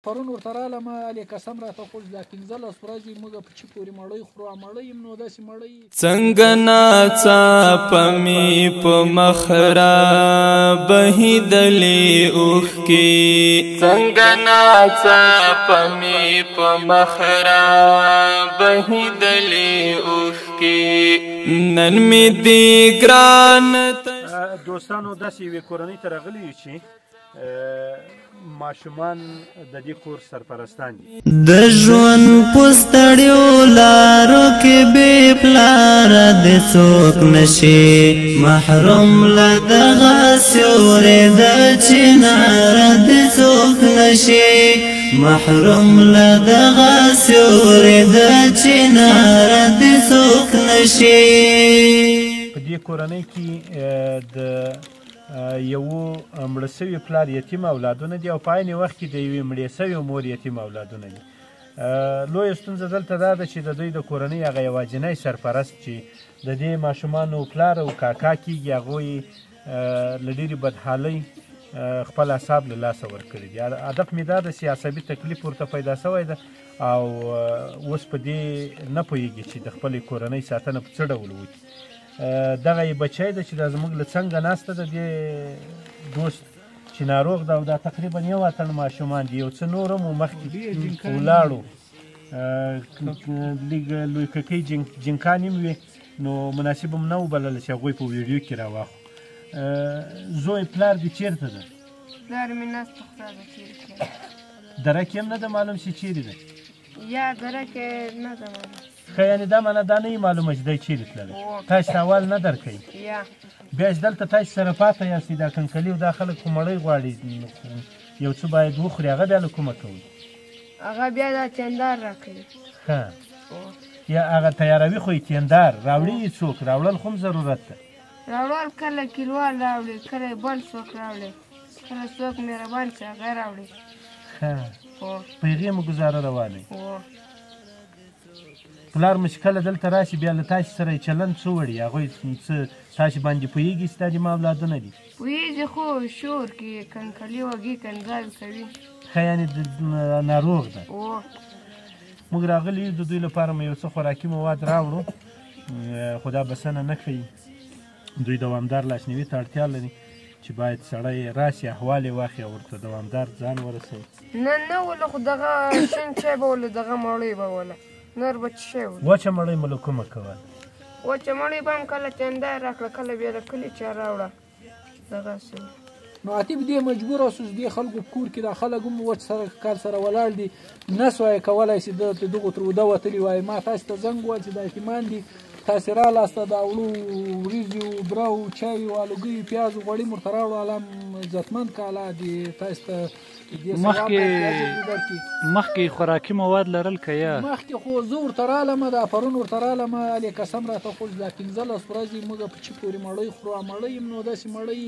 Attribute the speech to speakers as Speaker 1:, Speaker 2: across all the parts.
Speaker 1: پرون ورته رالم، علي قسم راته خوړ دا 15 ورځې موږ په چی پورې مړۍ خورو، مړۍ هم نو داسې مړۍ.
Speaker 2: څنګه ناڅاپه مې په مخ را بهېدلې اوښکې، څنګه ناڅاپه مې په مخ را بهېدلې اوښکې، نن مې دې ګران
Speaker 3: دوستانو داسې یوې کورنۍ ته راغلي یو چې ماشومان د دې کور سرپرستان دي.
Speaker 2: د ژوند په ستړیو لارو کې بې پلاره د څوک نشي، محروم له دغه سیوري د چناره د څوک نشي، محروم له دغه سیوري د چناره د څوک نشي.
Speaker 3: په دې کورنۍ کې د یو مړه سوي پلار یتیم اولادونه دي او په عین وخت کې د یوې مړې سوې مور یتیم اولادونه دي. لویه ستونزه دلته دا ده چې د دوی د کورنۍ هغه یوازینی سرپرست چې د دې ماشومانو پلار او کاکا کېږي، هغوی له ډېرې بدحالۍ خپل اعصاب له لاسه ورکړي دي. هدف مې دا ده چې عصبي تکلیف ورته پیدا سوی ده او اوس په دې نه پوهېږي چې د خپلې کورنۍ ساتنه په څه ډول وکړي. دغه یې بچی ده چې دا زموږ له څنګه ناسته ده، دې دوست چې ناروغ ده او دا تقریبا یو اتڼ ماشومان دي، یو څه نور هم مخکې ولاړو، لږ لوی ککۍ جنکان هم وي، نو مناسب هم نه وبلله چې هغوی په ویډیو کې راواخلو. زوی پلار دې چېرته ده؟
Speaker 4: پلار مې ناسته، خدای به چېرې تللی.
Speaker 3: درک یې هم نه ده معلوم چې چېرې ده؟
Speaker 4: یا درک یې نه ده معلوم.
Speaker 3: ښه، یعنې دا معنا دا نه یې معلومه چې دی چېرې تللی، تاسې ته اول نه درکوي. بیا چې دلته تاسې سره پاته یاستئ، دا کنکلي او دا خلک خو مړۍ غواړي، یو څه باید وخوري، هغه بیا له کومه کوي؟
Speaker 4: هغه بیا دا چندار راکوي.
Speaker 3: ښه، یا هغه تیاروي خو یې تیندار راوړي یې څوک؟ راوړل خو هم ضرورت ده.
Speaker 4: راوړل کله کلیوال راوړي، کله یې بل څوک راوړي، کله څوک مهربان چې هغه راوړي.
Speaker 3: ښه، په هغې مو ګزاره روانه وي. پلار مو چې کله دلته راشي بیا له تاسې سره یې چلند څه وړي؟ هغوی څه تاسې باندې پوهېږي چې دا زما اولادونه دي؟
Speaker 4: پوهېږي، خو شور کې کنکلي وږي، کنځاوې کوي.
Speaker 3: ښه، یعنې ناروغ ده. موږ راغلي یو د دوی لپاره مو یو څه خوراکي مواد راوړو، خو دا بسنه نه کوي. دوی دوامدار لاسنیوي ته اړتیا لري چې باید سړی راسي، احوال یې واخلي او ورته دوامدار ځان ورسوي.
Speaker 4: نه نه وله، خو دغه شین چای به وله، دغه مړۍ به وله، نور به څه شی وله.
Speaker 3: وچه مړۍ مو له کومه کوله؟
Speaker 4: وچه مړۍ به هم کله چندار راکړه، کله بیا له کلي چا راوړه، دغسې.
Speaker 1: نو عتیب دې مجبور شو چې دې خلکو په کور کې دا خلک هم وچ سره کال سره ولاړ دي، نه سوای کولی چې د دغو تر اوده وتلي وای. ما تاسې ته زنګ وویل چې دا یتیمان دي، تاسې رالاسته دا وړو وریجو، بره، چایو، الوګیو، پیازو، غوړي مو ورته راوړو، الله مو عزتمند که الله دې تاسې ته
Speaker 5: مخکې خوراکي مواد لرل که یا؟
Speaker 1: مخکې خو زه ورته رالم، دا پرون ورته رالم، علي قسم راته خوړ دا 15 ورځې موږ په چی پورې مړۍ خورو، مړۍ هم نو داسې مړۍ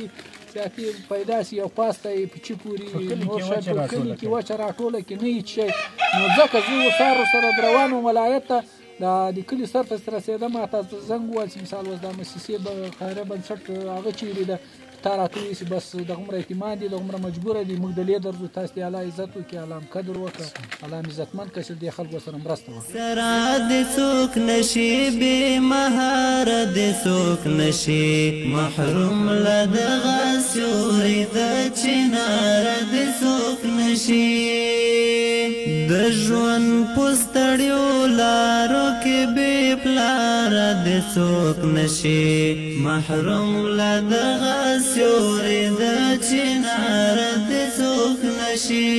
Speaker 1: چې هتې پیدا سي یو پاسته یې په چی پورې نور شی په کلي کې وچه راټوله کې نه یې شی. نو ځکه زه اوس سره روان وم ولایت ته، دا د کلي سر ته رسېدم، ما ته زنګ وویل چې مثال اوس دا موسسې خیریه بنسټ هغه چېرې ده، تا راته وویل چې بس دغومره یتیمان دي، دغومره مجبوره دي، موږ د لې درځو، تاسې دې الله عزت وکړي، الله هم قدر وکړه، الله هم عزتمند کړه چې دې خلکو سره مرسته وکړه.
Speaker 2: سره دې څوک نشي بې مهاره دې څوک نشي، محروم له دغه سیوري د چناره دې څوک نشي. د ژوند په ستړیو لارو کې بې پلاره دې څوک نشي، محروم له دغه سیوري د چناره دې څوک نشي.